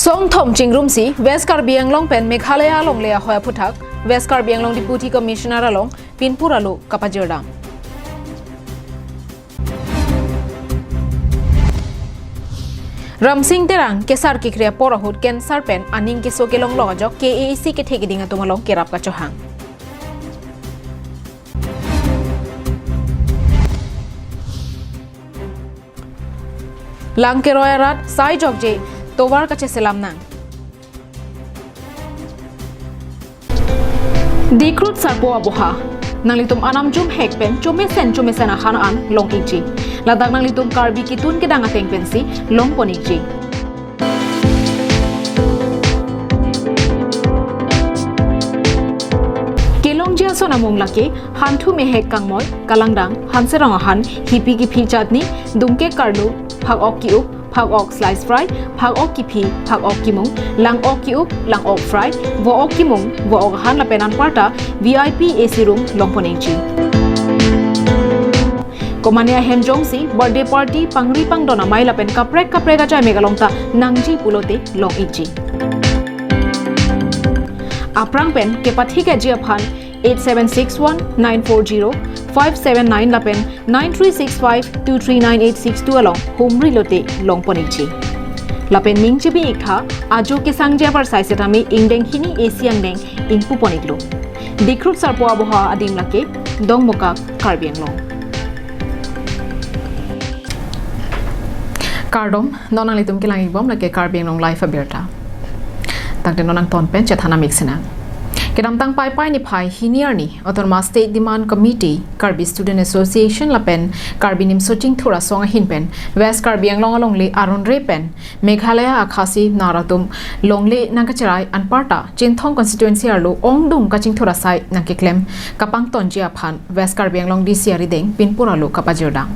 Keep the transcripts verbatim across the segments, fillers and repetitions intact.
Song thom chingrumsi West Karbi Anglong pen Meghalaya alongle ahoi aphuthak West Karbi Anglong Deputy Commissioner along pinpur alo kapajirdam. Ramsing Terang kesar kekre apor ahut cancer pen aning keso kelong long ajok K A A C kethe keding atum along kerap kachohang. Lang keroi arat sai jokje tovar kacheselam nang. Dikrut sarpo aboha. Nanglitum anam jum hek pen chomesen chomesen ahan an long ikji. Ladak nanglitum Karbi kitun kedang ateng pensi longpon ikji. Kelongji ason amung lake hanthu mehek kangmoi, kalangdang, hanserong ahan, hipi kiphi chutney, dungke karlu, phak-ok ki-up, phak-ok slice fry, phak-ok kiphi, phak-ok kimung, lang-ok ki-up, lang-ok fry, vo-ok kimung, vo-ok ahan lapen anparta V I P A C room longpon ikji. Komane ahem jongsi birthday party, pangri pangdon amei lapen kaprek kaprek ajai megalong ta nangji pulote long ikji. Aphrang pen kepathikji aphan eight seven six one nine four zero five seven nine lapen nine three six five two three nine eight six two along humri lote longpon ikji. Lapen ning chibi iktha ajo kesangji apar sai setame ingdeng hini A C angdeng ingpupon iklo. Dikrut sarpo aboha adim lake Dongmukak, Karbi Anglong. Kardom, non nanglitum kelang ikbom lake Karbi Anglong Live abirta. Tangte non nangton pen chethan amik sinang. Kedamtang Paipai niphai hini arni Autonomous State Demand Committee, Karbi Student Association lapen Karbi Nimso Chingthur Asong ahin pen West Karbi Anglong alongle arunre pen Meghalaya akhasi nar atum longle nangkacherai anparta Chinthong constituency arlo ongdung kachingthur asai nangkeklem kapangtonji aphan West Karbi Anglong D C arideng pinpur alo kapajirdam.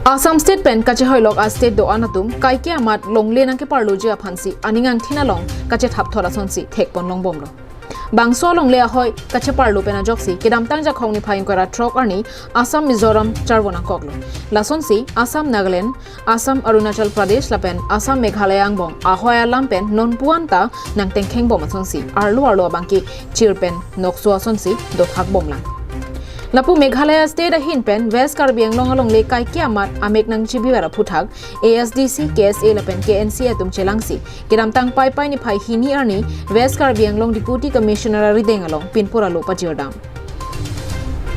Assam State pen kachehoilok a-state do-an atum kaike amat longle nangkeparloji aphansi aning angthin along kachethapthot asonsi thekpon longbomlo. Bangso alongle ahoi kacheparlo pen ajoksi kedamtang Jakhong niphai ingkoi ra throk arni Assam Mizoram charvo nangkoklo. Lasonsi Assam, Nagaland, Assam, Arunachal Pradesh lapen Assam Meghalaya angbong ahoi alam pen nonpu-an ta nangtengkhengbom asonsi arlo arlo abangke chir pen nokso asonsi dothakbomlang. Lapu Meghalaya State ahin pen West Karbi Anglong alongle kaike amat amek nangchibiver aphuthak A S D C, K S A lapen K N C atum chelangsi kedamtang Paipai niphai hini arni West Karbi Anglong Deputy Commissioner arideng along pinpur alo pajirdam.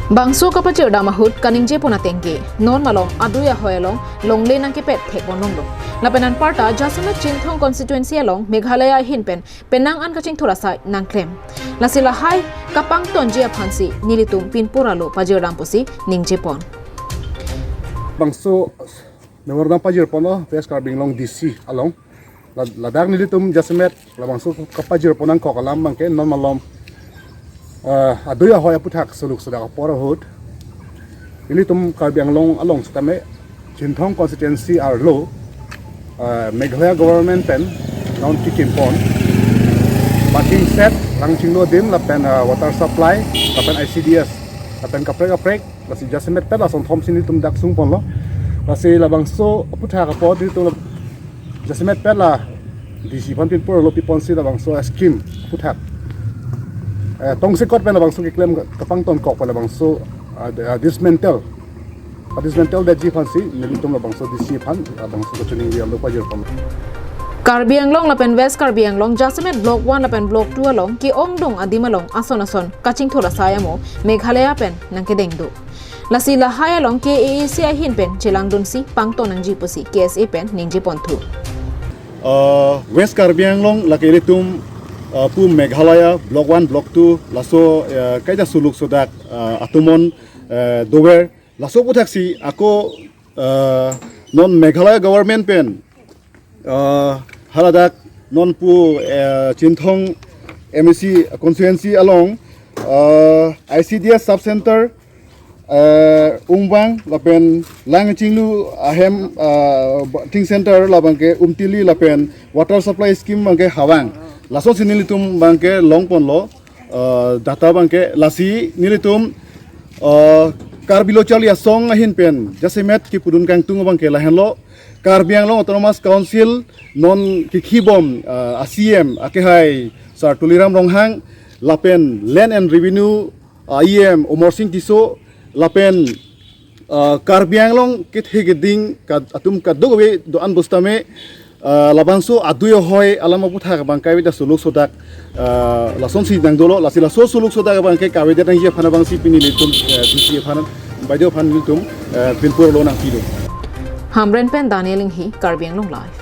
Bangso kapajirdam ahut kaningjepon atengke non malom adui ahoi along longle nangkepet thekpon longlo. Lapen anparta jasemet Chinthong constituency along Meghalaya ahin pen penang an kachingthur asai nangklem. Lasi lahai kapangtonji aphansi nelitum pinpur alo pajirdam pusi ningjepon. Bangso memorandum pajirponlo West Karbi Anglong D C along. La-, ladak nelitum jasemet labangso kapajirpon nangkok alam abangke non malom, eh, adui ahoi aphuthak suluk sudak apor ahut nelitum Karbi Anglong along setame Chinthong constituency arlo, eh, Meghalaya government pen non kikimpon, bathing shed, lang chinglu adim lapen, eh, water supply lapen I C D S lapen kaprek kaprek, lasi jasemet pet la song thomsi nelitum dak sungponlo. Lasi labangso aphuthak apot nelitum la jasemet pet la D C aphan pinpur alo piponsi labangso scheme aphuthak, eh, tongsekot pen labangso keklem kapangtonkok pen labangso, ah, ah, dismantle, ah, dismantle detji aphansi nelitum labangso D C aphan labangso kachiningri alo pajirpon. Karbi Anglong lapen West Karbi Anglong jasemet Block one lapen Block two along ke-ongdung adim along ason ason kachingthur asai amo Meghalaya pen nangkedeng do. Lasi lahai along K A A C ahin pen chelangdunsi pangton nangji pusi K S A pen ningjeponthu. Uh, West Karbi Anglong lake ilitum, uh, pu Meghalaya Block one, Block two, laso, uh, kaita suluk sudak, uh, atumon, uh, dover. Laso aputhaksi ako, uh, non Meghalaya government pen, uh, haladak non pu, uh, Chinthong M A C constituency along, uh, I C D S sub center, uh, Umbang lapen lang chinglu ahem, uh, bathing center labangke Umtili lapen water supply scheme abangke Hawang. Lasonsi nelitum abangke longponlo, uh, data abangke lasi nelitum, uh, Karbi Lo Charli Asong ahin pen jasemet kipudun kangtung abangke lahenlo. Karbi Anglong Autonomous Council non kikhibom, ah, a C E M akehai Sar Tuliram Ronghang lapen Land and Revenue, ah, E M Amarsing Tisso lapen, ah, Karbi Anglong kethe keding ka-, atum kadokave do-an bostame, ah, labangso adui ahoi alam aputhak abang kaiwida suluk sodak, ah, lasonsi nangdolo, lasi laso suluk sodak abang ke kaiwida nangji aphan abangsi pini nelitum, eh, D C aphan, baideo aphan nelitum, eh, pinpur lo nangpilo. Hamren pen Daniel Inghi, Karbi Anglong Live.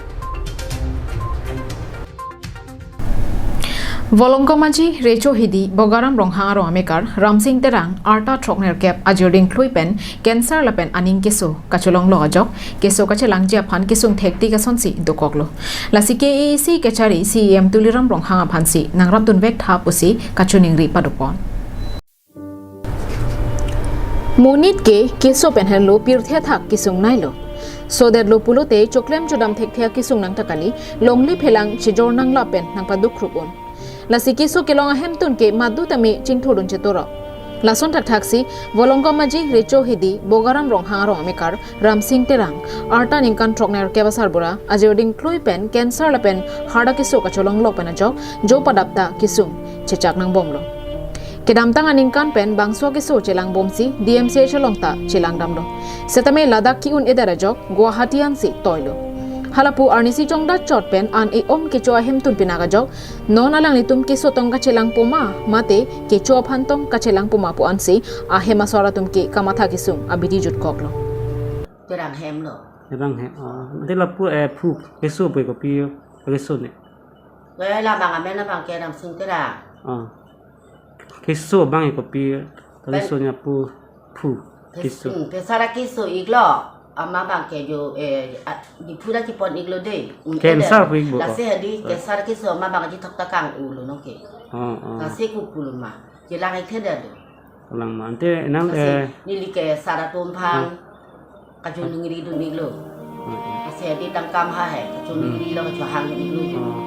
Volongkom Aji, Recho Hidi, Bogaram Ronghang arong amekar Ramsing Terang, arta throknerkep, ajir dingklui pen cancer lapen aning keso kacholonglok ajok, keso kachelangji aphan kesung thektik asonsi dokoklo. Lasi K A A C kachari C E M Tuliram Ronghang aphansi nangrapdunvek tha pusi kachiningri padopon. Monit ke keso pen henlo pirthe athak kesung nailo. Sodetlo pulote choklem chodam thekthe akesung nangta kali, longle phelang chejor nangla pen nangpaduk khrup un. Lasi keso kelong ahemtun ke madu tame chingthurdun chetoro. Lason thakthaksi, Volongkom Aji, Recho Hidi, Bogaram Ronghang arong amekar Ramsing Terang, arta ningkan throknerkep asarbura, ajir dingklui pen cancer lapen heart akeso kacholonglok pen ajok, jo padapta kesung chechak nangbomlo. Kedamtang aningkan pen bangso keso chelangbomsi D M C H along ta chelangdamlo. Setame ladak ki-un-edet ajok Guwahati ansi toilo. Halapu arnisi chongdat chot pen an e-om kecho ahemtun pinak ajok, non alanglitum keso tong kachelang poma, mate kecho aphan tong kachelang poma pu ansi ahem asor atum ke kamatha kesung abidi jutkoklo. Terang hemlo. Terang hem. Oh, nanti lapu, eh, phu keso pu kopi keso ne. Kue labang amen abang ke Ramsing Terang. Oh. Keso abang e kopi keso nya pu phu keso. Hmm, cancer akeso iklo. Amat abang ke jo, eh, a, di phu ta chepon iklo de. Un-e cancer de pu ikbo. Lasi hadi, oh, cancer akeso amat abang chethok ta kang-ulo nonke. Oh, oh. Lasi kukulo ma. Chelang ikthe de do. Chelang ma. Ante nang, lasi, eh, neli ke sar atum aphan, oh, kachoningridun iklo. Hmm. Lasi hadi tangka ma hai, kachoningri lo, kachohang iklo. Oh.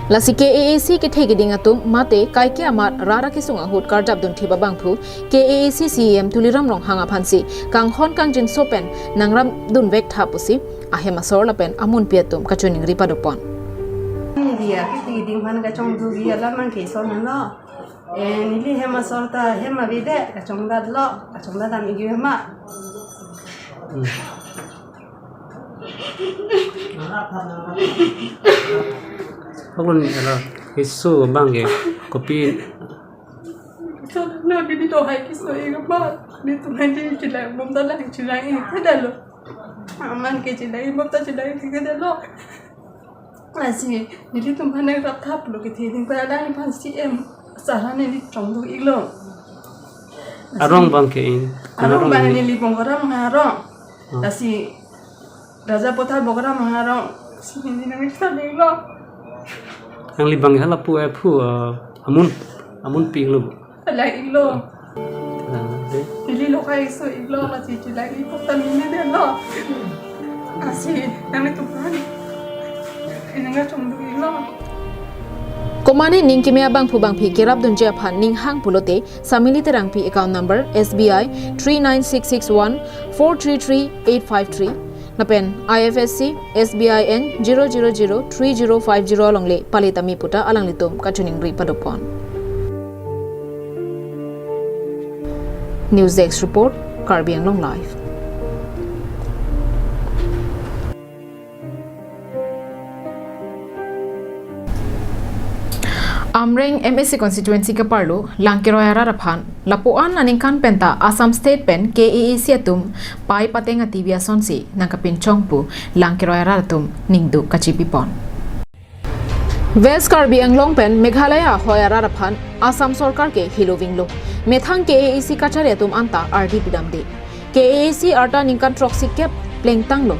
Lasi K A A C kethe keding atum mate kaike amat rat akesung ahut karjapdun thip abangphu K A A C C E M Tuliram Ronghang aphansi kanghon kangjinso pen nangrapdunvek tha pusi ahem asor lapen amunpi atum kachiningri padopon. Neli akethe keding aphan kachongduri alam abang ke ison lo. Eh, neli hem asor ta hem avedet, kachongdatlo, kachongdat dam ikji ma. Hmm. Pokon ela keso abang ke kopi. So, na bini do hai keso ik ma. Nelitum hai di chelang, bom ta lang chelang ik, kedalo. Aman ke chelang ik, bom ta chelang ik, kedalo. Lasi nelitum aphan nangrap thaplo kethe keding pen alangliphan C E M sar aphan neli chongduk iklo. Lasi arong abang ke in? Arong, arong abang ini? Neli Bogaram arong. Oh. Lasi Rajapathar Bogaram arong. Si neli nangkethan iklo. Nangli abang halapu, eh, phu, eh, amun, amunpi iklo. Chelang iklo. Ah, de. Neli lokai keso iklo, lasi chelang ik, pokta mine detlo. Lasi nanglitum aphan neli nangkachongduk iklo. Komatne ning keme abangphu bangphi kerapdunji aphan ning hang pulote, Samili Terangpi, account number S B I three nine six six one four three three eight five three. Lapen I F S C S B I N zero zero zero three zero five zero alongle pale tame puta alanglitum kachiningri padopon. News Desk Report, Karbi Anglong Live. Amreng M A C constituency keparlo Langkeroi arat aphan lapu-an aningkan penta Assam State pen K A A C atum pai pateng ati bi asonsi nangkapinchong pu Langkeroi arat atum ningduk kachipipon. West Karbi Anglong pen Meghalaya ahoi arat aphan Assam sorkar ke hilovinglo. Methang K A A C kachari atum anta ardi pidamde. K A A C arta ningkan throksikep plengtanglo.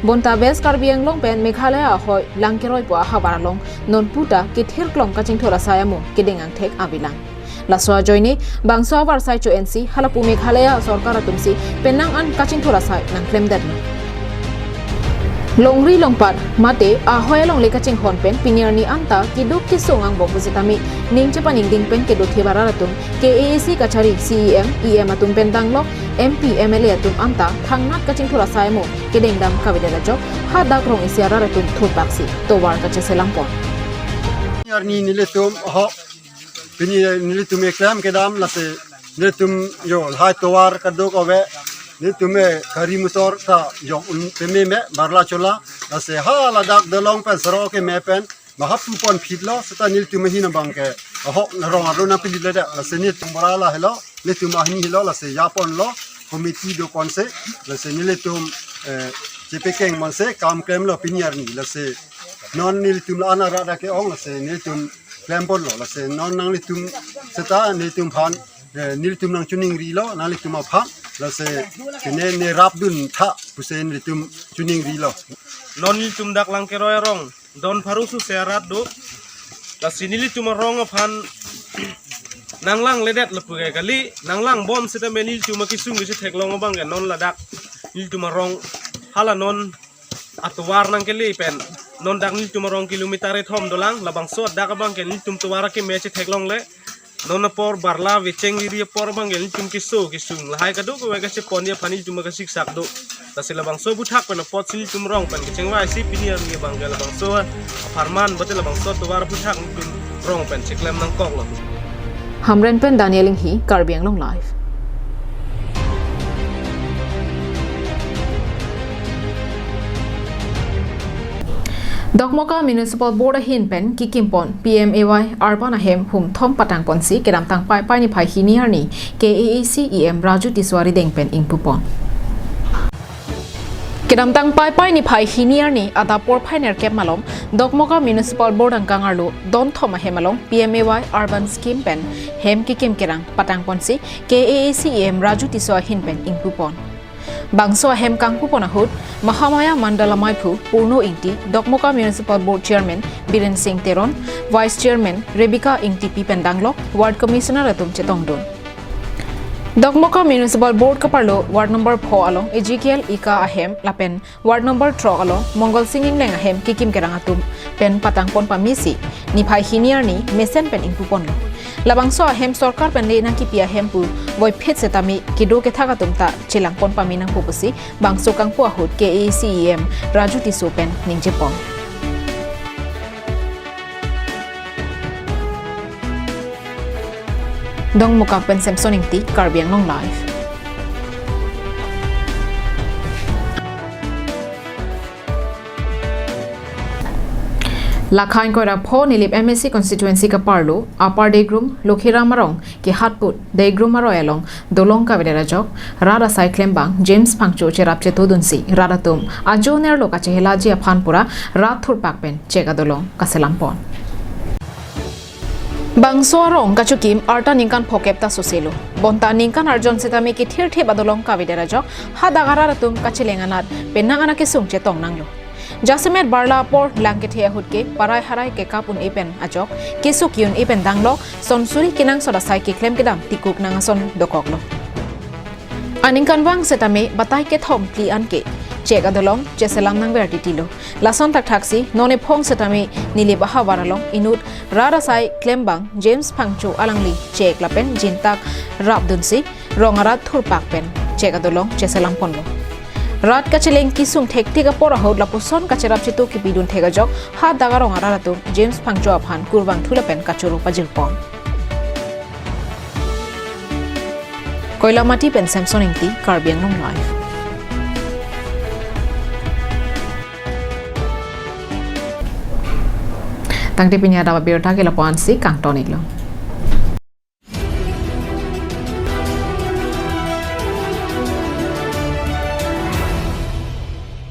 Bonta West Karbi Anglong pen Meghalaya ahoi Langkeroi pu ahavar along nonputa kethirklong kachingthur asai amo kedeng angthek avelang. Laso ajoine bangso avarsai cho-ensi halapu Meghalaya sorkar atumsi penang an kachingthur asai nangklemdetlo. Longri longpat mate ahoi alongle kachinghon pen pini arni anta keduk kesung angbong pusitame ning chepaningding pen kedothe arat atum K A A C kachari C E M, E M atum pen danglok M P, M L A atum anta thangnat kachingthur asai mo kedengdam kavedet ajok hadak rong isi arat atum thurpaksi tovar kacheselam pon. Arni nelitum ahok pini nelitum eklem kedam lasi nelitum yo lahai tovar kaduk ave, nelitum e gari motor ta jong un pememe barla chola lasi ha ladak dolong pen sarok keme pen mahapu pon phitlo seta nelitum ahin abang ke ahok rong arlo nangpilitledet lasi nelitum bora la helo, nelitum ahini helo lasi japonlo committee do ponsi lasi nelitum, eh, chepekeng ponsi kam klemlo pini arni lasi non nelitum la-an arat ake-ong lasi nelitum klemponlo lasi non nanglitum seta nelitum aphan, eh, nelitum nangchiningrilo nanglitum aphan lasi kene ne rapdun tha pusi nelitum chiningrilo. Non nelitum dak Langkeroi arong don pharo suse arat do. Lasi nelitum arong aphan nanglangledet lapu ke kali, nanglangvomsi tame nelitum akesung kisi theklong abang ke non ladak nelitum arong hala non atovar nangkele pen non dak nelitum arong kilometer kethom dolang, labangso dak abang ke nelitum tovar akeme chetheklongle. Non apor barla vecheng iri apor abang ke nelitum keso kesung lahai kaduk ave kachepon aphan nelitum kasiksak do. Lasi labangso aphuthak pen apotsi nelitum rong pen kechengvaisi pini arni abang ke labangso apharman mate labangso tovar aphuthak nelitum rong pen cheklem nangkoklo. Hamren pen Daniel Inghi, Karbi Anglong Live. Dokmoka Municipal Board ahin pen kekim pon P M A Y Urban ahem humthom patang ponsi kedamtang Paipai niphai hini arni K A A C E M Raju Tisso arideng pen ingpu pon. Kedamtang Paipai niphai hini arni adap porphai nerkep malom Dokmoka Municipal Board angkang arlo donthom ahem along P M A Y Urban Scheme pen hem kekim kerang patang ponsi K A A C E M Raju Tisso ahin pen ingpu pon. Bangso ahem kangpu pon ahut Mahamaya Mandal amaiphu Purno Ingti, Dokmoka Municipal Board Chairman Biren Singh Teron, Vice Chairman Rebecca Ingtipi pen danglok Ward Commissioner atum chetongdun. Dokmoka Municipal Board kaparlo Ward number pho along Ezekiel Ika ahem lapen Ward number throk along Mongol Singh Ingleng ahem kekim kerang atum pen patang pon pamesi niphai hini arni mesen pen ingpu ponlo. Labangso ahem sorkar pen le nangkipi ahem pu voiphit setame kedo kethak atum ta chelang pon pame nangpo pusi bangso kangpu ahut K A A C E M Raju Tisso pen ningje pon. Dongmukak pen Samson Ingti, Karbi Anglong Live. Lakha ingkoi ra pho Nilip M A C constituency kaparlo Upper Degrum, Lokhiram arong kehatput Degrum aroi along dolong kavedet ajok rat asai klembang James Phangcho cherap chetodunsi rat atum ajo nerlo kachehelaji aphan pura rat thurpak pen chek adolong kaselam pon. Bangso arong kachokim arta ningkan phokep ta soselo. Bonta ningkan arjon setame kethirthip adolong kavedet ajok hadak arat atum kacheleng anat penang an akesung chetong nanglo. Jasemet barla apor lang kethe ahut ke parai harai kekap un-e pen ajok, keso ki-un-e pen danglok, son suri kenangsot asai keklem kedam tikuk nang ason dokoklo. Aningkanvang setame batai kethom phli an ke chek adolong cheselam nangver titilo. Lason thakthaksi non ephong setame Nilip ahavar along inut rat asai klembang James Phangcho alangli chek lapen jintak rapdunsi rong arat thurpak pen chek adolong cheselam ponlo. Rat kacheleng kesung thektik apor ahut lapuson kacherap chetu kipidun thek ajok hadak arong arat atum James Phangcho aphan kurvangthu lapen kachoro pajir pon. Koilamati pen Samson Ingti, Karbi Anglong Live. Tangte pini adap abirta ke lapu-ansi kangton-iklo.